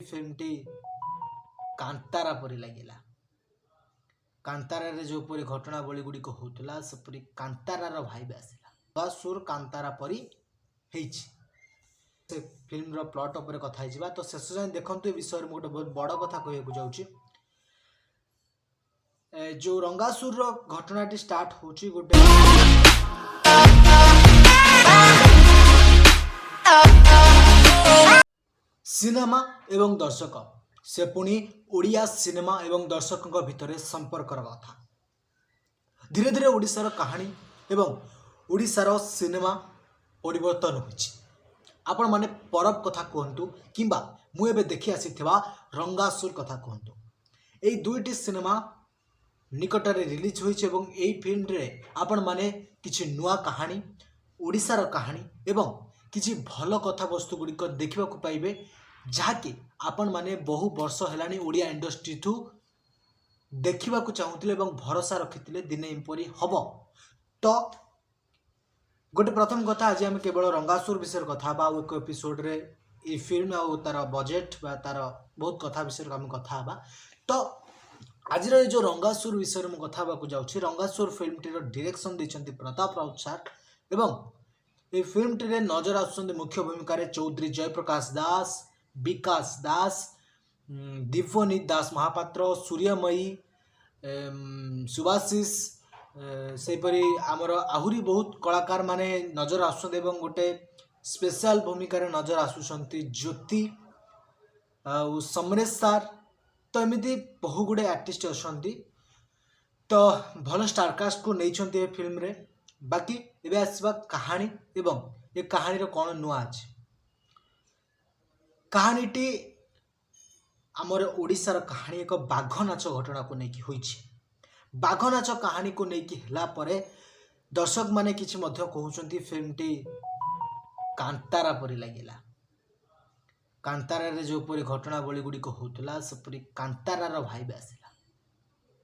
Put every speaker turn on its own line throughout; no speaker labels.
ଫିଲ୍ମଟି କାନ୍ତାରା ପରି ଲାଗିଲା। କାନ୍ତାରାରେ ଯେଉଁପରି ଘଟଣାବଳୀ ଗୁଡ଼ିକ ହେଉଥିଲା, ସେପରି କାନ୍ତାରାର ଭାଇବ ଆସିଲା। ରଙ୍ଗାସୁର କାନ୍ତାରା ପରି ହେଇଛି। ସେ ଫିଲ୍ମର ପ୍ଲଟ୍ ଉପରେ କଥା ହେଇଯିବା, ତ ଶେଷ ଯାଏଁ ଦେଖନ୍ତୁ। ଏ ବିଷୟରେ ମୁଁ ଗୋଟେ ବହୁତ ବଡ଼ କଥା କହିବାକୁ ଯାଉଛି। ଯୋଉ ରଙ୍ଗାସୁରର ଘଟଣାଟି ଷ୍ଟାର୍ଟ ହେଉଛି ଗୋଟେ ସିନେମା ଏବଂ ଦର୍ଶକ, ସେ ପୁଣି ଓଡ଼ିଆ ସିନେମା ଏବଂ ଦର୍ଶକଙ୍କ ଭିତରେ ସମ୍ପର୍କର କଥା। ଧୀରେ ଧୀରେ ଓଡ଼ିଶାର କାହାଣୀ ଏବଂ ଓଡ଼ିଶାର ସିନେମା ପରିବର୍ତ୍ତନ ହୋଇଛି। ଆପଣମାନେ ପରବ କଥା କୁହନ୍ତୁ କିମ୍ବା ମୁଁ ଏବେ ଦେଖି ଆସିଥିବା ରଙ୍ଗାସୁର କଥା କୁହନ୍ତୁ, ଏଇ ଦୁଇଟି ସିନେମା ନିକଟରେ ରିଲିଜ୍ ହୋଇଛି ଏବଂ ଏଇ ଫିଲ୍ମରେ ଆପଣମାନେ କିଛି ନୂଆ କାହାଣୀ, ଓଡ଼ିଶାର କାହାଣୀ ଏବଂ କିଛି ଭଲ କଥାବସ୍ତୁ ଗୁଡ଼ିକ ଦେଖିବାକୁ ପାଇବେ, ଯାହାକି ଆପଣମାନେ ବହୁ ବର୍ଷ ହେଲାଣି ଓଡ଼ିଆ ଇଣ୍ଡଷ୍ଟ୍ରିଠୁ ଦେଖିବାକୁ ଚାହୁଁଥିଲେ ଏବଂ ଭରସା ରଖିଥିଲେ ଦିନେ ଏପରି ହେବ। ତ ଗୋଟେ ପ୍ରଥମ କଥା, ଆଜି ଆମେ କେବଳ ରଙ୍ଗାସୁର ବିଷୟରେ କଥା ହେବା। ଆଉ ଏକ ଏପିସୋଡ଼ରେ ଏଇ ଫିଲ୍ମ ଆଉ ତାର ବଜେଟ୍ ବା ତାର ବହୁତ କଥା ବିଷୟରେ ଆମେ କଥା ହେବା। ତ ଆଜିର ଏଇ ଯେଉଁ ରଙ୍ଗାସୁର ବିଷୟରେ ମୁଁ କଥା ହେବାକୁ ଯାଉଛି, ରଙ୍ଗାସୁର ଫିଲ୍ମଟିର ଡିରେକ୍ସନ୍ ଦେଇଛନ୍ତି ପ୍ରତାପ ରାଉତ ସାର୍ ଏବଂ ଏଇ ଫିଲ୍ମଟିରେ ନଜର ଆସୁଛନ୍ତି ମୁଖ୍ୟ ଭୂମିକାରେ ଚୌଧୁରୀ ଜୟପ୍ରକାଶ ଦାସ, ବିକାଶ ଦାସ, ଦିବ୍ୟନୀତ ଦାସ ମହାପାତ୍ର, ସୂର୍ଯ୍ୟମୟୀ, ସୁଭାଶିଷ, ସେହିପରି ଆମର ଆହୁରି ବହୁତ କଳାକାରମାନେ ନଜର ଆସୁଛନ୍ତି ଏବଂ ଗୋଟେ ସ୍ପେଶାଲ ଭୂମିକାରେ ନଜର ଆସୁଛନ୍ତି ଜ୍ୟୋତି ଆଉ ସମରେଶ ସାର୍। ତ ଏମିତି ବହୁ ଗୁଡ଼ିଏ ଆର୍ଟିଷ୍ଟ ଅଛନ୍ତି। ତ ଭଲ ଷ୍ଟାରକାଷ୍ଟକୁ ନେଇଛନ୍ତି ଏ ଫିଲ୍ମରେ। ବାକି ଏବେ ଆସିବା କାହାଣୀ ଏବଂ ଏ କାହାଣୀର କ'ଣ ନୂଆ ଅଛି। କାହାଣୀଟି ଆମର ଓଡ଼ିଶାର କାହାଣୀ ଏକ ବାଘ ନାଚ ଘଟଣାକୁ ନେଇକି ହୋଇଛି। ବାଘ ନାଚ କାହାଣୀକୁ ନେଇକି ହେଲା ପରେ ଦର୍ଶକମାନେ କିଛି ମଧ୍ୟ କହୁଛନ୍ତି, ଫିଲ୍ମଟି କାନ୍ତାରା ପରି ଲାଗିଲା। କାନ୍ତାରାରେ ଯେଉଁପରି ଘଟଣାବଳୀ ଗୁଡ଼ିକ ହେଉଥିଲା, ସେପରି କାନ୍ତାରାର ଭାଇବ ଆସିଲା।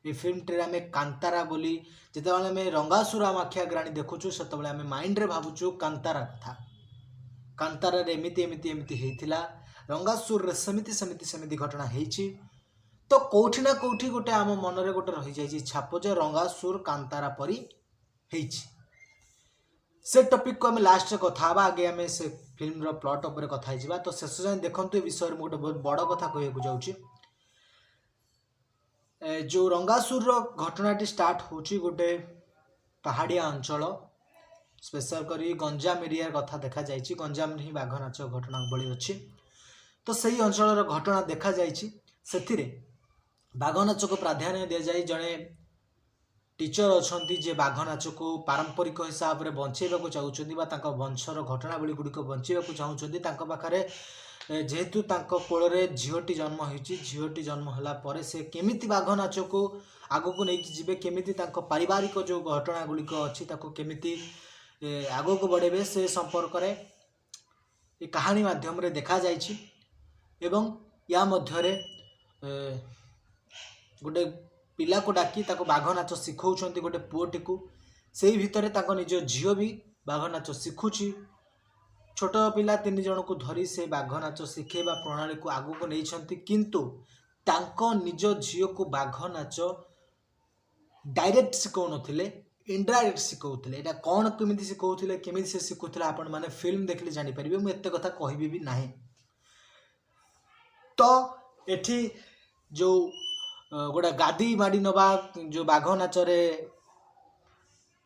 ଏ ଫିଲ୍ମଟିରେ ଆମେ କାନ୍ତାରା ବୋଲି ଯେତେବେଳେ ଆମେ ରଙ୍ଗାସୁର ଆଖିଆଗ୍ରାଣୀ ଦେଖୁଛୁ, ସେତେବେଳେ ଆମେ ମାଇଣ୍ଡରେ ଭାବୁଛୁ କାନ୍ତାରା କଥା। କାନ୍ତାରାରେ ଏମିତି ଏମିତି ଏମିତି ହେଇଥିଲା, ରଙ୍ଗାସୁରରେ ସେମିତି ସେମିତି ସେମିତି ଘଟଣା ହେଇଛି। ତ କୋଉଠି ନା କୋଉଠି ଗୋଟେ ଆମ ମନରେ ଗୋଟେ ରହିଯାଇଛି ଛାପ ଯେ ରଙ୍ଗାସୁର କାନ୍ତାରା ପରି ହେଇଛି। ସେ ଟପିକକୁ ଆମେ ଲାଷ୍ଟରେ କଥା ହେବା। ଆଗେ ଆମେ ସେ ଫିଲ୍ମର ପ୍ଲଟ୍ ଉପରେ କଥା ହେଇଯିବା, ତ ଶେଷ ଯାଏଁ ଦେଖନ୍ତୁ। ଏ ବିଷୟରେ ମୁଁ ଗୋଟେ ବହୁତ ବଡ଼ କଥା କହିବାକୁ ଯାଉଛି। ଯୋଉ ରଙ୍ଗାସୁରର ଘଟଣାଟି ଷ୍ଟାର୍ଟ ହେଉଛି ଗୋଟେ ପାହାଡ଼ିଆ ଅଞ୍ଚଳ, ସ୍ପେଶାଲ କରି ଗଞ୍ଜାମ ଏରିଆର କଥା ଦେଖାଯାଇଛି। ଗଞ୍ଜାମରେ ହିଁ ବାଘ ନାଚ ଘଟଣାବଳୀ ଅଛି, ତ ସେଇ ଅଞ୍ଚଳର ଘଟଣା ଦେଖାଯାଇଛି। ସେଥିରେ ବାଘ ନାଚକୁ ପ୍ରାଧାନ୍ୟ ଦିଆଯାଇ ଜଣେ ଟିଚର ଅଛନ୍ତି, ଯେ ବାଘ ନାଚକୁ ପାରମ୍ପରିକ ହିସାବରେ ବଞ୍ଚେଇବାକୁ ଚାହୁଁଛନ୍ତି ବା ତାଙ୍କ ବଂଶର ଘଟଣାବଳୀ ଗୁଡ଼ିକ ବଞ୍ଚେଇବାକୁ ଚାହୁଁଛନ୍ତି। ତାଙ୍କ ପାଖରେ ଯେହେତୁ ତାଙ୍କ କୋଳରେ ଝିଅଟି ଜନ୍ମ ହୋଇଛି, ଝିଅଟି ଜନ୍ମ ହେଲା ପରେ ସେ କେମିତି ବାଘ ନାଚକୁ ଆଗକୁ ନେଇକି ଯିବେ, କେମିତି ତାଙ୍କ ପାରିବାରିକ ଯେଉଁ ଘଟଣା ଗୁଡ଼ିକ ଅଛି ତାକୁ କେମିତି ଆଗକୁ ବଢ଼େଇବେ, ସେ ସମ୍ପର୍କରେ ଏ କାହାଣୀ ମାଧ୍ୟମରେ ଦେଖାଯାଇଛି। ଏବଂ ୟା ମଧ୍ୟରେ ଗୋଟେ ପିଲାକୁ ଡାକି ତାକୁ ବାଘ ନାଚ ଶିଖଉଛନ୍ତି, ଗୋଟେ ପୁଅଟିକୁ। ସେଇ ଭିତରେ ତାଙ୍କ ନିଜ ଝିଅ ବି ବାଘ ନାଚ ଶିଖୁଛି। ଛୋଟ ପିଲା ତିନି ଜଣକୁ ଧରି ସେ ବାଘ ନାଚ ଶିଖେଇବା ପ୍ରଣାଳୀକୁ ଆଗକୁ ନେଇଛନ୍ତି। କିନ୍ତୁ ତାଙ୍କ ନିଜ ଝିଅକୁ ବାଘ ନାଚ ଡାଇରେକ୍ଟ ଶିଖଉନଥିଲେ, ଇନଡାଇରେକ୍ଟ ଶିଖଉଥିଲେ। ଏଇଟା କ'ଣ, କେମିତି ଶିଖଉଥିଲେ, କେମିତି ସେ ଶିଖୁଥିଲେ, ଆପଣମାନେ ଫିଲ୍ମ ଦେଖିଲେ ଜାଣିପାରିବେ। ମୁଁ ଏତେ କଥା କହିବି ବି ନାହିଁ। ତ ଏଠି ଯେଉଁ ଗୋଟେ ଗାଦି ମାଡ଼ି ନେବା, ଯେଉଁ ବାଘ ନାଚରେ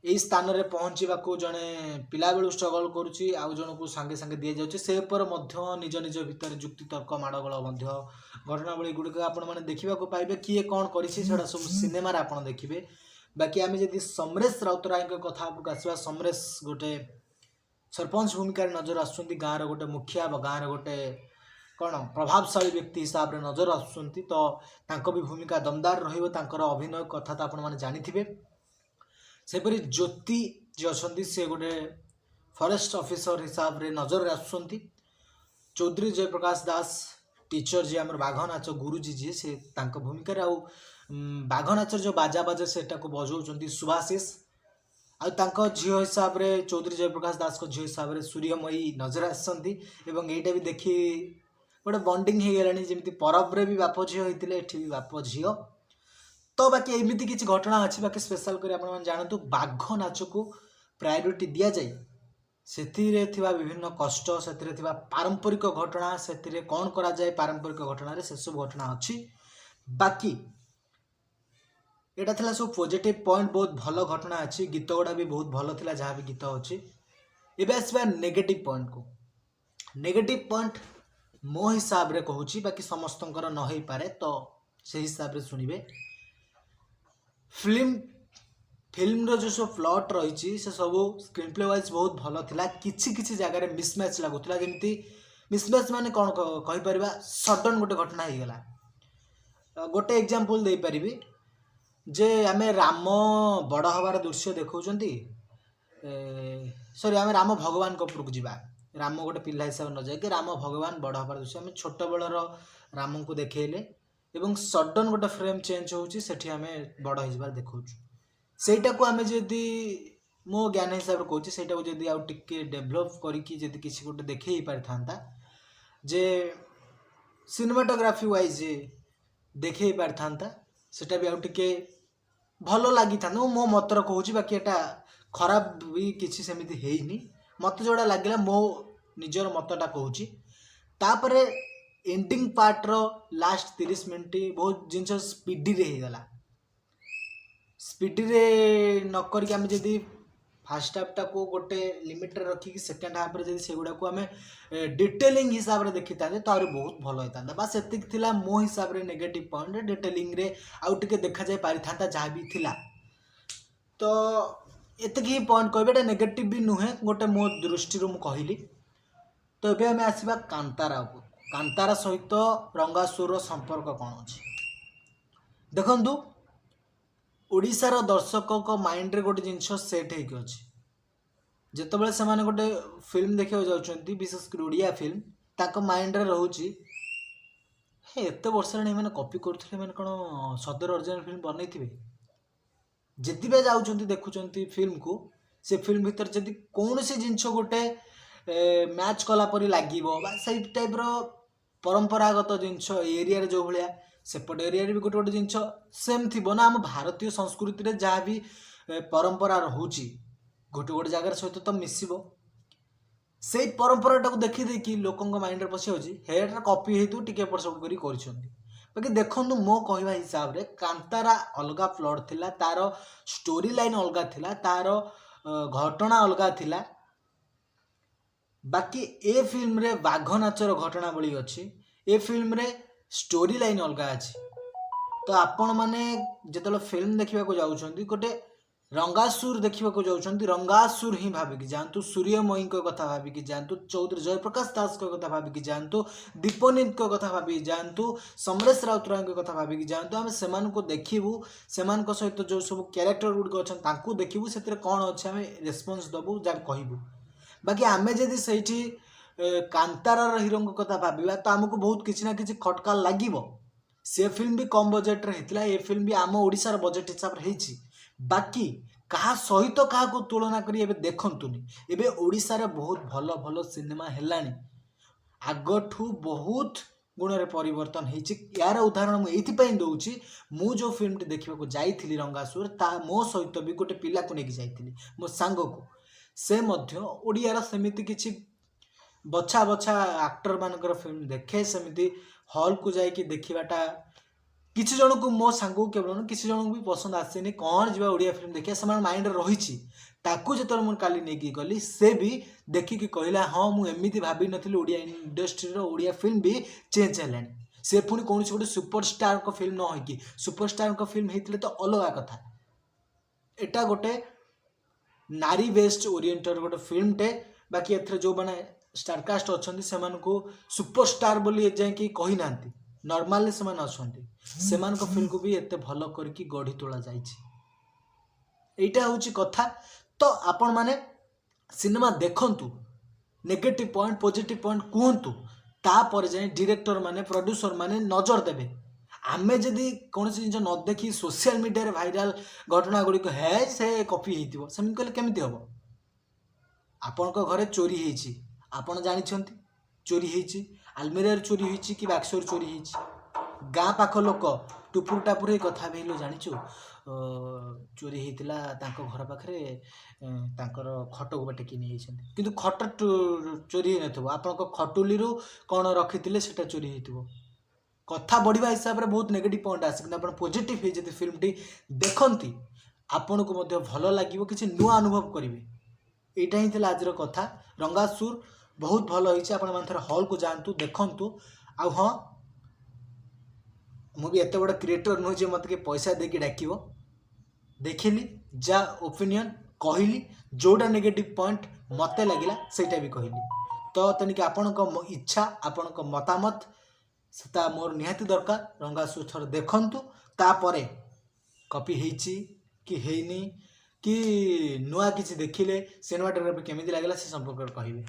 ଏଇ ସ୍ଥାନରେ ପହଞ୍ଚିବାକୁ ଜଣେ ପିଲାବେଳୁ ଷ୍ଟ୍ରଗଲ୍ କରୁଛି, ଆଉ ଜଣକୁ ସାଙ୍ଗେ ସାଙ୍ଗେ ଦିଆଯାଉଛି, ସେ ଉପରେ ମଧ୍ୟ ନିଜ ନିଜ ଭିତରେ ଯୁକ୍ତିତର୍କ, ମାଡ଼ଗୋଳ ମଧ୍ୟ ଘଟଣାବଳୀ ଗୁଡ଼ିକ ଆପଣମାନେ ଦେଖିବାକୁ ପାଇବେ। କିଏ କ'ଣ କରିଛି, ସେଟା ସବୁ ସିନେମାରେ ଆପଣ ଦେଖିବେ। ବାକି ଆମେ ଯଦି ସମରେଶ ରାଉତରାୟଙ୍କ କଥା ଉପରକୁ ଆସିବା, ସମରେଶ ଗୋଟେ ସରପଞ୍ଚ ଭୂମିକାରେ ନଜର ଆସୁଛନ୍ତି। ଗାଁର ଗୋଟେ ମୁଖିଆ ବା ଗାଁର ଗୋଟେ କ'ଣ ପ୍ରଭାବଶାଳୀ ବ୍ୟକ୍ତି ହିସାବରେ ନଜର ଆସୁଛନ୍ତି। ତ ତାଙ୍କ ବି ଭୂମିକା ଦମଦାର ରହିବ। ତାଙ୍କର ଅଭିନୟ କଥା ତ ଆପଣମାନେ ଜାଣିଥିବେ। ସେପରି ଜ୍ୟୋତି ଯିଏ ଅଛନ୍ତି, ସେ ଗୋଟେ ଫରେଷ୍ଟ ଅଫିସର ହିସାବରେ ନଜରରେ ଆସୁଛନ୍ତି। ଚୌଧୁରୀ ଜୟପ୍ରକାଶ ଦାସ ଟିଚର ଯିଏ, ଆମର ବାଘ ନାଚ ଗୁରୁଜୀ ଯିଏ, ସେ ତାଙ୍କ ଭୂମିକାରେ। ଆଉ ବାଘ ନାଚର ଯେଉଁ ବାଜା ବାଜେ, ସେଟାକୁ ବଜାଉଛନ୍ତି ସୁଭାଶିଷ। ଆଉ ତାଙ୍କ ଝିଅ ହିସାବରେ, ଚୌଧୁରୀ ଜୟପ୍ରକାଶ ଦାସଙ୍କ ଝିଅ ହିସାବରେ ସୂର୍ଯ୍ୟମୟୀ ନଜର ଆସିଛନ୍ତି। ଏବଂ ଏଇଟା ବି ଦେଖି ଗୋଟେ ଗୋଟେ ବଣ୍ଡିଙ୍ଗ ହେଇଗଲାଣି। ଯେମିତି ପରବରେ ବି ବାପ ଝିଅ ହେଇଥିଲେ, ଏଠି ବି ବାପ ଝିଅ। ତ ବାକି ଏମିତି କିଛି ଘଟଣା ଅଛି। ବାକି ସ୍ପେଶାଲ କରି ଆପଣମାନେ ଜାଣନ୍ତୁ, ବାଘ ନାଚକୁ ପ୍ରାୟୋରିଟି ଦିଆଯାଇ ସେଥିରେ ଥିବା ବିଭିନ୍ନ କଷ୍ଟ, ସେଥିରେ ଥିବା ପାରମ୍ପରିକ ଘଟଣା, ସେଥିରେ କ'ଣ କରାଯାଏ ପାରମ୍ପରିକ ଘଟଣାରେ, ସେସବୁ ଘଟଣା ଅଛି। ବାକି ଏଇଟା ଥିଲା ସବୁ ପଜିଟିଭ୍ ପଏଣ୍ଟ। ବହୁତ ଭଲ ଘଟଣା ଅଛି, ଗୀତ ଗୁଡ଼ା ବି ବହୁତ ଭଲ ଥିଲା, ଯାହା ବି ଗୀତ ଅଛି। ଏବେ ଆସିବା ନେଗେଟିଭ୍ ପଏଣ୍ଟକୁ। ନେଗେଟିଭ୍ ପଏଣ୍ଟ ମୋ ହିସାବରେ କହୁଛି, ବାକି ସମସ୍ତଙ୍କର ନ ହେଇପାରେ, ତ ସେଇ ହିସାବରେ ଶୁଣିବେ। ଫିଲ୍ମର ଯେଉଁ ସବୁ ପ୍ଲଟ୍ ରହିଛି, ସେ ସବୁ ସ୍କ୍ରିନ୍ ପ୍ଲେ ୱାଇଜ୍ ବହୁତ ଭଲ ଥିଲା। କିଛି କିଛି ଜାଗାରେ ମିସମ୍ୟାଚ୍ ଲାଗୁଥିଲା। ଯେମିତି ମିସମ୍ୟାଚ୍ ମାନେ କ'ଣ କହିପାରିବା, ସଡନ୍ ଗୋଟେ ଘଟଣା ହେଇଗଲା। ଗୋଟେ ଏକ୍ଜାମ୍ପଲ୍ ଦେଇପାରିବି ଯେ ଆମେ ରାମ ବଡ଼ ହେବାର ଦୃଶ୍ୟ ଦେଖାଉଛନ୍ତି, ସରି, ଆମେ ରାମ ଭଗବାନଙ୍କ ଉପରକୁ ଯିବା। ରାମ ଗୋଟେ ପିଲା ହିସାବରେ ନ ଯାଇକି ରାମ ଭଗବାନ ବଡ଼ ହେବାର ଦୃଶ୍ୟ, ଆମେ ଛୋଟବେଳର ରାମଙ୍କୁ ଦେଖେଇଲେ ଏବଂ ସଡନ୍ ଗୋଟେ ଫ୍ରେମ୍ ଚେଞ୍ଜ ହେଉଛି, ସେଠି ଆମେ ବଡ଼ ହେଇଯିବାର ଦେଖାଉଛୁ। ସେଇଟାକୁ ଆମେ ଯଦି, ମୋ ଜ୍ଞାନ ହିସାବରେ କହୁଛି, ସେଇଟାକୁ ଯଦି ଆଉ ଟିକେ ଡେଭଲପ୍ କରିକି ଯଦି କିଛି ଗୋଟେ ଦେଖେଇ ପାରିଥାନ୍ତା, ଯେ ସିନେମାଟୋଗ୍ରାଫି ୱାଇଜ୍ ଦେଖେଇ ପାରିଥାନ୍ତା, ସେଟା ବି ଆଉ ଟିକେ ଭଲ ଲାଗିଥାନ୍ତା। ମୁଁ ମୋ ମତରେ କହୁଛି, ବାକି ଏଟା ଖରାପ ବି କିଛି ସେମିତି ହେଇନି। ମୋତେ ଯେଉଁଟା ଲାଗିଲା, ମୋ ନିଜର ମତଟା କହୁଛି। ତାପରେ ଏଣ୍ଡିଙ୍ଗ ପାର୍ଟର ଲାଷ୍ଟ 30 ମିନିଟ୍ ବହୁତ ଜିନିଷ ସ୍ପିଡ଼ିରେ ହେଇଗଲା। ସ୍ପିଡ଼ିରେ ନ କରିକି ଆମେ ଯଦି ଫାର୍ଷ୍ଟ ହାଫ୍ଟାକୁ ଗୋଟେ ଲିମିଟ୍ରେ ରଖିକି ସେକେଣ୍ଡ ହାଫ୍ରେ ଯଦି ସେଗୁଡ଼ାକୁ ଆମେ ଡିଟେଲିଂ ହିସାବରେ ଦେଖିଥାନ୍ତେ, ତ ଆହୁରି ବହୁତ ଭଲ ହେଇଥାନ୍ତା। ବାସ୍, ଏତିକି ଥିଲା ମୋ ହିସାବରେ ନେଗେଟିଭ୍ ପଏଣ୍ଟ। ଡିଟେଲିଂରେ ଆଉ ଟିକେ ଦେଖାଯାଇ ପାରିଥାନ୍ତା ଯାହା ବି ଥିଲା। ତ ଏତିକି ହିଁ ପଏଣ୍ଟ କହିବି। ଏଇଟା ନେଗେଟିଭ୍ ବି ନୁହେଁ, ଗୋଟେ ମୋ ଦୃଷ୍ଟିରୁ ମୁଁ କହିଲି। ତ ଏବେ ଆମେ ଆସିବା କାନ୍ତାରା ଉପରକୁ। କାନ୍ତାରା ସହିତ ରଙ୍ଗାସୁରର ସମ୍ପର୍କ କ'ଣ ଅଛି? ଦେଖନ୍ତୁ, ଓଡ଼ିଶାର ଦର୍ଶକଙ୍କ ମାଇଣ୍ଡରେ ଗୋଟେ ଜିନିଷ ସେଟ୍ ହେଇକି ଅଛି। ଯେତେବେଳେ ସେମାନେ ଗୋଟେ ଫିଲ୍ମ ଦେଖିବାକୁ ଯାଉଛନ୍ତି, ବିଶେଷ କରି ଓଡ଼ିଆ ଫିଲ୍ମ, ତାଙ୍କ ମାଇଣ୍ଡରେ ରହୁଛି, ହେ, ଏତେ ବର୍ଷ ହେଲାଣି ଏମାନେ କପି କରୁଥିଲେ, ଏମାନେ କ'ଣ ସଦର ଅରିଜିନାଲ ଫିଲ୍ମ ବନେଇଥିବେ? ଯେତିକି ଯାଉଛନ୍ତି ଦେଖୁଛନ୍ତି ଫିଲ୍ମକୁ, ସେ ଫିଲ୍ମ ଭିତରେ ଯଦି କୌଣସି ଜିନିଷ ଗୋଟେ ମ୍ୟାଚ୍ କଲା ପରି ଲାଗିବ ବା ସେଇ ଟାଇପ୍ର ପରମ୍ପରାଗତ ଜିନିଷ, ଏ ଏରିଆରେ ଯେଉଁ ଭଳିଆ, ସେପଟ ଏରିଆରେ ବି ଗୋଟେ ଗୋଟେ ଜିନିଷ ସେମ୍ ଥିବ ନା। ଆମ ଭାରତୀୟ ସଂସ୍କୃତିରେ ଯାହା ବି ପରମ୍ପରା ରହୁଛି, ଗୋଟେ ଗୋଟେ ଜାଗାରେ ସହିତ ତ ମିଶିବ। ସେଇ ପରମ୍ପରାଟାକୁ ଦେଖିଦେଇକି ଲୋକଙ୍କ ମାଇଣ୍ଡରେ ପଶିଯାଉଛି, ହେଟା କପି ହେଇଥିବ, ଟିକେ ଏପଟ ସେପଟ କରି କରିଛନ୍ତି। ବାକି ଦେଖନ୍ତୁ, ମୋ କହିବା ହିସାବରେ କାନ୍ତାରା ଅଲଗା ପ୍ଲଟ୍ ଥିଲା, ତାର ଷ୍ଟୋରି ଲାଇନ୍ ଅଲଗା ଥିଲା, ତାର ଘଟଣା ଅଲଗା ଥିଲା। ବାକି ଏ ଫିଲ୍ମରେ ବାଘ ନାଚର ଘଟଣାବଳୀ ଅଛି, ଏ ଫିଲ୍ମରେ ଷ୍ଟୋରି ଲାଇନ୍ ଅଲଗା ଅଛି। ତ ଆପଣମାନେ ଯେତେବେଳେ ଫିଲ୍ମ ଦେଖିବାକୁ ଯାଉଛନ୍ତି, ଗୋଟେ ରଙ୍ଗାସୁର ଦେଖିବାକୁ ଯାଉଛନ୍ତି, ରଙ୍ଗାସୁର ହିଁ ଭାବିକି ଯାଆନ୍ତୁ। ସୂର୍ଯ୍ୟମୟୀଙ୍କ କଥା ଭାବିକି ଯାଆନ୍ତୁ, ଚୌଧୁରୀ ଜୟପ୍ରକାଶ ଦାସଙ୍କ କଥା ଭାବିକି ଯାଆନ୍ତୁ, ଦୀପନିତଙ୍କ କଥା ଭାବିକି ଯାଆନ୍ତୁ, ସମରେଶ ରାଉତରାୟଙ୍କ କଥା ଭାବିକି ଯାଆନ୍ତୁ। ଆମେ ସେମାନଙ୍କୁ ଦେଖିବୁ, ସେମାନଙ୍କ ସହିତ ଯେଉଁ ସବୁ କ୍ୟାରେକ୍ଟର ଗୁଡ଼ିକ ଅଛନ୍ତି ତାଙ୍କୁ ଦେଖିବୁ, ସେଥିରେ କ'ଣ ଅଛି ଆମେ ରେସ୍ପନ୍ସ ଦେବୁ, ଯାହା କହିବୁ। ବାକି ଆମେ ଯଦି ସେଇଠି କାନ୍ତାରାର ହିରୋଙ୍କ କଥା ଭାବିବା, ତ ଆମକୁ ବହୁତ କିଛି ନା କିଛି ଖଟକା ଲାଗିବ। ସେ ଫିଲ୍ମ ବି କମ୍ ବଜେଟ୍ରେ ହେଇଥିଲା, ଏ ଫିଲ୍ମ ବି ଆମ ଓଡ଼ିଶାର ବଜେଟ୍ ହିସାବରେ ହେଇଛି। ବାକି କାହା ସହିତ କାହାକୁ ତୁଳନା କରି ଏବେ ଦେଖନ୍ତୁନି। ଏବେ ଓଡ଼ିଶାରେ ବହୁତ ଭଲ ଭଲ ସିନେମା ହେଲାଣି, ଆଗଠୁ ବହୁତ ଗୁଣରେ ପରିବର୍ତ୍ତନ ହେଇଛି। ଏହାର ଉଦାହରଣ ମୁଁ ଏଇଥିପାଇଁ ଦେଉଛି, ମୁଁ ଯେଉଁ ଫିଲ୍ମଟି ଦେଖିବାକୁ ଯାଇଥିଲି ରଙ୍ଗାସୁର, ତା ମୋ ସହିତ ବି ଗୋଟେ ପିଲାକୁ ନେଇକି ଯାଇଥିଲି, ମୋ ସାଙ୍ଗକୁ। ସେ ମଧ୍ୟ ଓଡ଼ିଆର ସେମିତି କିଛି ବଛା ବଛା ଆକ୍ଟର ମାନଙ୍କର ଫିଲ୍ମ ଦେଖେ। ସେମିତି ହଲ୍କୁ ଯାଇକି ଦେଖିବାଟା କିଛି ଜଣଙ୍କୁ, ମୋ ସାଙ୍ଗକୁ କେବଳ ନୁହେଁ, କିଛି ଜଣଙ୍କୁ ବି ପସନ୍ଦ ଆସେନି। କ'ଣ ଯିବା ଓଡ଼ିଆ ଫିଲ୍ମ ଦେଖିବା, ସେମାନଙ୍କ ମାଇଣ୍ଡରେ ରହିଛି। ତାକୁ ଯେତେବେଳେ ମୁଁ କାଲି ନେଇକି ଗଲି, ସେ ବି ଦେଖିକି କହିଲା, ହଁ, ମୁଁ ଏମିତି ଭାବିନଥିଲି, ଓଡ଼ିଆ ଇଣ୍ଡଷ୍ଟ୍ରିର ଓଡ଼ିଆ ଫିଲ୍ମ ବି ଚେଞ୍ଜ ହେଲାଣି। ସେ ପୁଣି କୌଣସି ଗୋଟେ ସୁପରଷ୍ଟାରଙ୍କ ଫିଲ୍ମ ନ ହେଇକି, ସୁପରଷ୍ଟାରଙ୍କ ଫିଲ୍ମ ହେଇଥିଲେ ତ ଅଲଗା କଥା। ଏଟା ଗୋଟେ ନାରୀ ବେସ୍ଡ ଓରିଏଣ୍ଟେଡ୍ ଗୋଟେ ଫିଲ୍ମଟେ। ବାକି ଏଥିରେ ଯେଉଁମାନେ ଷ୍ଟାରକାଷ୍ଟ ଅଛନ୍ତି, ସେମାନଙ୍କୁ ସୁପରଷ୍ଟାର ବୋଲି ଏଯାଏଁ କେହି କହିନାହାନ୍ତି। ନର୍ମାଲି ସେମାନେ ଅଛନ୍ତି, ସେମାନଙ୍କ ଫିଲ୍ମକୁ ବି ଏତେ ଭଲ କରିକି ଗଢ଼ି ତୋଳା ଯାଇଛି। ଏଇଟା ହେଉଛି କଥା। ତ ଆପଣମାନେ ସିନେମା ଦେଖନ୍ତୁ, ନେଗେଟିଭ୍ ପଏଣ୍ଟ, ପଜିଟିଭ୍ ପଏଣ୍ଟ କୁହନ୍ତୁ, ତାପରେ ଯାଇ ଡିରେକ୍ଟର ମାନେ, ପ୍ରଡ୍ୟୁସର ମାନେ ନଜର ଦେବେ। ଆମେ ଯଦି କୌଣସି ଜିନିଷ ନ ଦେଖି ସୋସିଆଲ ମିଡ଼ିଆରେ ଭାଇରାଲ ଘଟଣା ଗୁଡ଼ିକ, ହେ, ସେ କପି ହେଇଥିବ, ସେମିତି କହିଲେ କେମିତି ହେବ? ଆପଣଙ୍କ ଘରେ ଚୋରି ହେଇଛି, ଆପଣ ଜାଣିଛନ୍ତି ଚୋରି ହେଇଛି। ଆଲମିରାରୁ ଚୋରି ହେଇଛି କି ବାକ୍ସରୁ ଚୋରି ହେଇଛି। ଗାଁ ପାଖ ଲୋକ ଟୁପୁର ଟାପୁର ହେଇ କଥା ବି ହେଲୁ, ଜାଣିଛୁ, ଚୋରି ହେଇଥିଲା ତାଙ୍କ ଘର ପାଖରେ, ତାଙ୍କର ଖଟକୁ ବା ଟେକି ନେଇଯାଇଛନ୍ତି। କିନ୍ତୁ ଖଟ ଚୋରି ହେଇନଥିବ, ଆପଣଙ୍କ ଖଟୁଲିରୁ କ'ଣ ରଖିଥିଲେ ସେଇଟା ଚୋରି ହେଇଥିବ। କଥା ବଢ଼ିବା ହିସାବରେ ବହୁତ ନେଗେଟିଭ୍ ପଏଣ୍ଟ ଆସେ, କିନ୍ତୁ ଆପଣ ପଜିଟିଭ୍ ହେଇ ଯଦି ଫିଲ୍ମଟି ଦେଖନ୍ତି, ଆପଣଙ୍କୁ ମଧ୍ୟ ଭଲ ଲାଗିବ, କିଛି ନୂଆ ଅନୁଭବ କରିବେ। ଏଇଟା ହିଁ ଥିଲା ଆଜିର କଥା। ରଙ୍ଗାସୁର ବହୁତ ଭଲ ହେଇଛି। ଆପଣମାନେ ଥରେ ହଲ୍କୁ ଯାଆନ୍ତୁ, ଦେଖନ୍ତୁ। ଆଉ ହଁ, ମୁଁ ବି ଏତେ ବଡ଼ କ୍ରିଏଟର୍ ନୁହେଁ ଯେ ମୋତେ କିଏ ପଇସା ଦେଇକି ଡାକିବ। ଦେଖିଲି, ଯାହା ଓପିନିଅନ୍ କହିଲି, ଯେଉଁଟା ନେଗେଟିଭ୍ ପଏଣ୍ଟ ମୋତେ ଲାଗିଲା ସେଇଟା ବି କହିଲି। ତ ତେଣିକି ଆପଣଙ୍କ ଇଚ୍ଛା, ଆପଣଙ୍କ ମତାମତ ସେଟା ମୋର ନିହାତି ଦରକାର। ରଙ୍ଗାସୁର ଥରେ ଦେଖନ୍ତୁ, ତାପରେ କପି ହେଇଛି କି ହେଇନି କି ନୂଆ କିଛି ଦେଖିଲେ, ସିନେମାଟୋଗ୍ରାଫି କେମିତି ଲାଗିଲା, ସେ ସମ୍ପର୍କରେ କହିବେ।